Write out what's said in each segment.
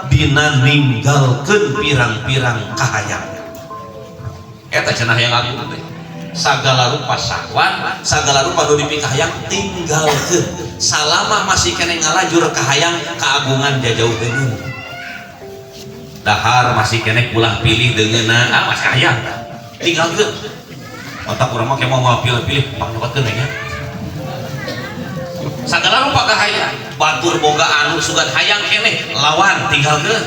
dina ninggalkeun pirang-pirang kahayang. Eta cenah yang agung teh, sagala rupa syahwat, sagala rupa nu dipikahayang tinggalkeun. Salama masih keneh ngalajur kahayang, keagungan jajauheun. Dahar masih keneh ulah pilih deungeunna, ah masih kahayang, tinggalkeun. Otak urang mah mau pilih-pilih pang nyokotkeun we nya. Sagala rupa kahayang, batur boga anu sugan hayang keneh, lawan, tinggalkeun.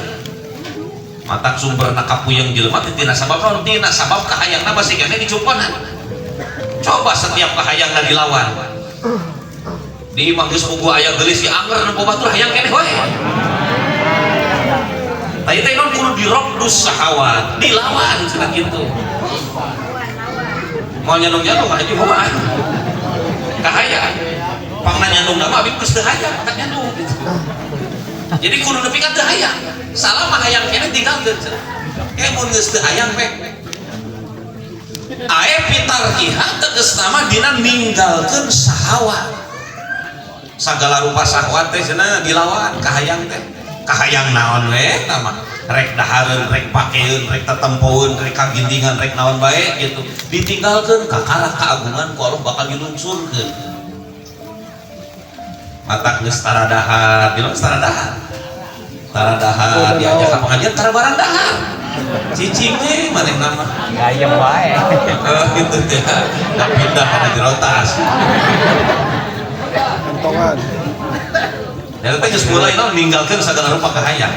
Matak sumberna kapuyeng jelema teh tina sabab naon? Tina sabab kahayangna masih keneh dicumponan. Coba setiap kahayangna dilawan. Di imah geus puguh aya geulis, si anger nempo batur hayang keneh wae. Tadi teh non kudu diroddus sahawat, dilawan cenah kitu. Mau nyandung-nyandung aja mah kahayang. Pangna nyandung mah abi geus teu hayang, tak nyandung gitu. Jadi kudu nepi ka teu hayang. Salama hayang keneh tinggalkeun cenah. Kayak mun geus teu hayang pek. Ae fitarkiha tegasna mah dina ninggalkeun sahawat. Sagala rupa sahwat teh cenah dilawan kahayang teh. Kahayang naon we eta mah, rek dahareun, rek pakeun, rek tetempoeun, rek kagindingan, rek naon bae gitu. Ditinggalkeun kakara keagungan ku Allah bakal dilungsurkeun. Matak geus tara dahar, bilang geus tara dahar. Tara dahar diajak ka pengajian tara barang dahar. Cicing we manehna mah. Gayem wae. Eh, gitu teh. Da pindah kana jero tas. Kantongan. Ya teh geus mulai naon ninggalkeun sagala rupa kahayang.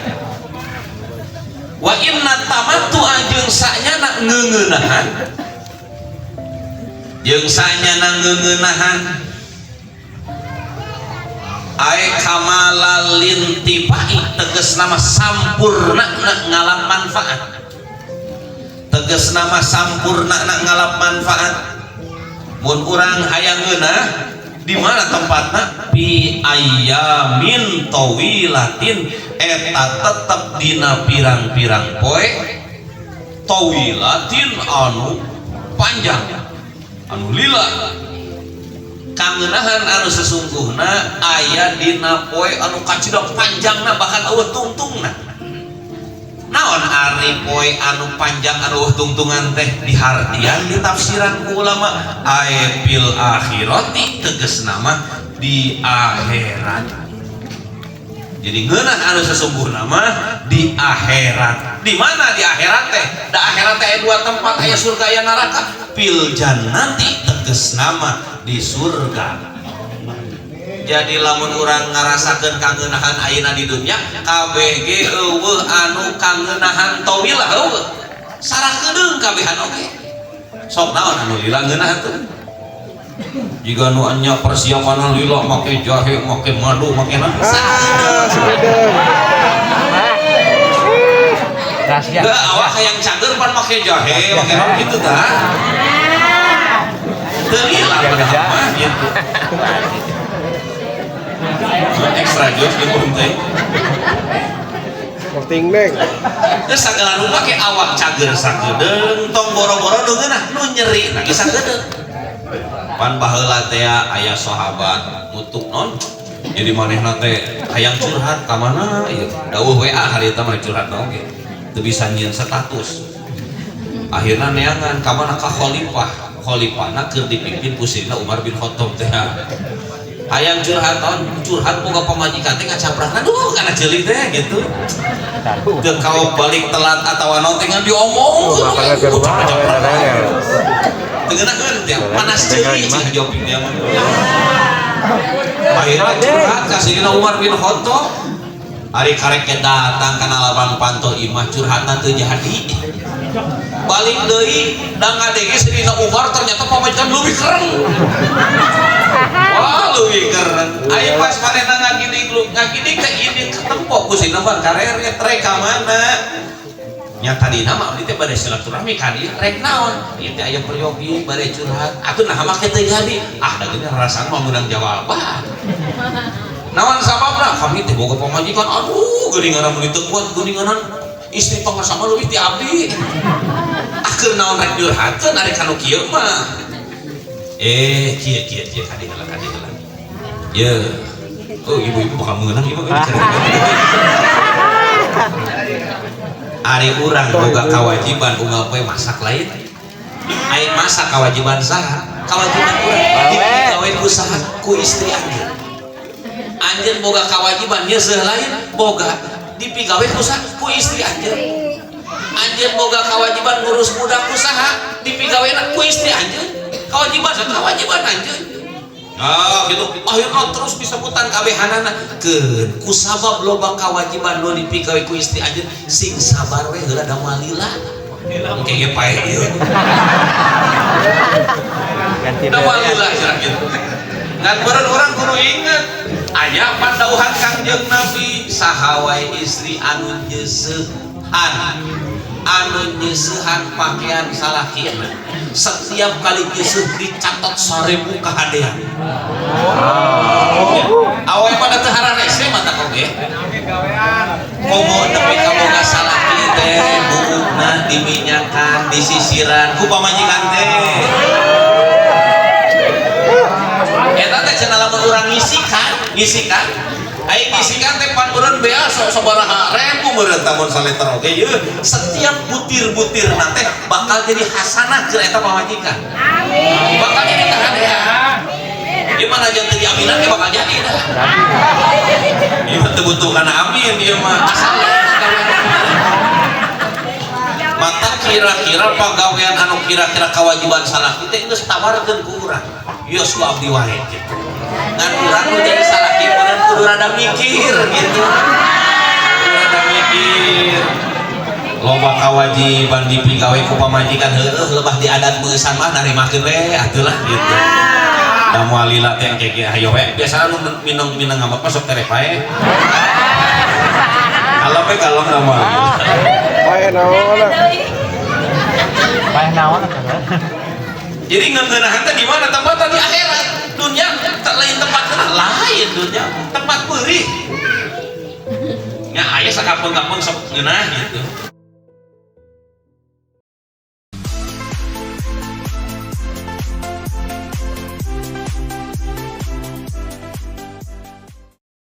Wa inna tamattu jeung sanyana ngeungeunahan. Jeung sanyana ngeungeunahan ae kamalal lintifai tegasna mah sampurna na ngalap manfaat. Tegasna mah sampurna na ngalap manfaat. Mun urang hayang ngeunah di mana tempatna? Fi ayyamin tawilatin eta tetep dina pirang-pirang poe, tawilatin anu panjang, anu lila. Kangeunahan anu sesungguhna aya dina poe anu kacida panjangna, bahkan eueuh tungtungna. Naon ari poe anu panjang anu eueuh tungtungan teh? Dihartian, ditafsiran ku ulama, ae fil akhirati tegasna mah di akhirat. Jadi ngeunah anu sesungguhna mah di akhirat. Di mana di akhirat teh? Da akhirat teh aya dua tempat, aya surga aya neraka. Fil jannati tegasna mah di surga. Jadi lamun urang ngarasakeun kangeunahan ayeuna di dunya, kabeh ge eueuh anu kangeunahan tawilah eueuh. Sarakedeung kabehan oge. Sok naon anu lila ngeunah tuh? Jika nu anya persiapan lila make jahe, make madu, make naon. Ah, sakedeung. Rahasia. Enggak, awak hayang cager pan make jahe, make naon gitu tah. Teu lila padahal mah gitu. Extra jos di teh. Morting neng. Terus sagala rupa ke awak cager sakedeung, tong boro-boro nu ngeunah, nu nyeri lagi sakedeung. Pan baheula teh aya sahabat ngutuk non. Jadi manehna teh hayang curhat ka mana ieu? Dawuh WA harita mah curhat oge. Teu bisa nyieun status. Akhirna neangan ka mana? Ka khalifah. Khalifahna keur dipimpin ku Sayyidina Umar bin Khattab teh. Hayang curhat non, curhat boga pamajikan teh ngacaprahna duh kana ceuli teh gitu. Teu kaop balik telat atawa naon teh ngan diomongkeun we. Teu ngeunaheun teh panas ceuli cing joping dia mah. Akhirnya curhat ka Sayyidina Umar bin Khattab. Ari karek ge datang kana labang panto imah, curhatna teu jadi. Balik deui da ngadenge Sayyidina Umar ternyata pamajikan leuwih keren. Wah, leuwih keren. Aya pas manehna ngagidig ngagidig teh ini ketempok ku Sayyidina Umar kareret, rek ka mana? Nya tadina mah abdi teh bade silaturahmi ka dieu, rek naon? Ieu teh aya peryogi bade curhat. Atuh naha make teu jadi? Ah, da geuning rasana mah meunang jawaban. Naon sababna? Kami teh boga pamajikan, aduh geuningan mun teu kuat geuninganan istri pangersama leuwih ti abdi. Ah, keur naon rek nyurhatkeun ari kanu kieu mah. Eh, kieu kieu kieu, kadi heula, kadi heula. Ye. Oh, ibu-ibu bakal meunang ieu mah. Ari urang boga kewajiban unggal poe masak lain. Ai masak kewajiban saha? Kewajiban urang. Digawe ku saha? Ku istri anjeun. Anjeun boga kewajiban nyeuseuh lain, boga dipigawe ku saha? Ku istri anjeun. Anjeun boga kewajiban ngurus budak ku saha? Dipigawena ku istri anjeun. Kewajiban saha? Kewajiban anjeun. Ah gitu. Akhirna terus disebutan kabehanana. Keun ku sabab loba kewajiban nu dipigawe ku istri anjeun, sing sabar we heula da moal lila. Engke ge paeh ieu. Ganti Da moal lila cenah kitu. Ngan meureun urang kudu inget aya pandauhan Kangjeng Nabi saha wae istri anu nyeuseuhan, anu nyeuseuhan pakaian salakina, setiap kali nyeuseuh dicatat 1000 kahadean. Awe pada teu hararese mata oge. Komo nepi ka boga salaki teh buukna diminyakan, disisiran ku pamajikan teh. Eta teh cenah lamun urang ngisikan, ngisikan. Ai ngisikan teh pan meureun bea sok sabaraha ribu meureun tamun saliter oge yeuh. Setiap butir-butirna teh bakal jadi hasanah keur eta pamajikan. Amin. Bakal jadi kahadean. Gimana aja teu diaminan ge bakal jadi dah. Ieu mah teu butuh kana amin ieu mah. Asal mata kira-kira pagawean anu kira-kira kewajiban salaki teh geus tawarkeun ku urang. Yos ku abdi wae gitu. Ngan urang nu jadi salaki meureun kudu rada mikir gitu. Kudu rada mikir. Loba kewajiban dipigawe ku pamajikan heueuh lebah di adat beusan mah narimakeun we atuh lah gitu. Da moal lila teh engke ge hayo we. Biasana nu minum-minum ngambek mah sok tereh pae. Kalem we kalem da moal lila. Pae naon? Pae naon? Jadi ngeunahan teh di mana tempatnya di akhirat. Dunia tak lain tempat lain dunia tempat perih. Nya aya sakapeung-kapeung sok ngeunah gitu.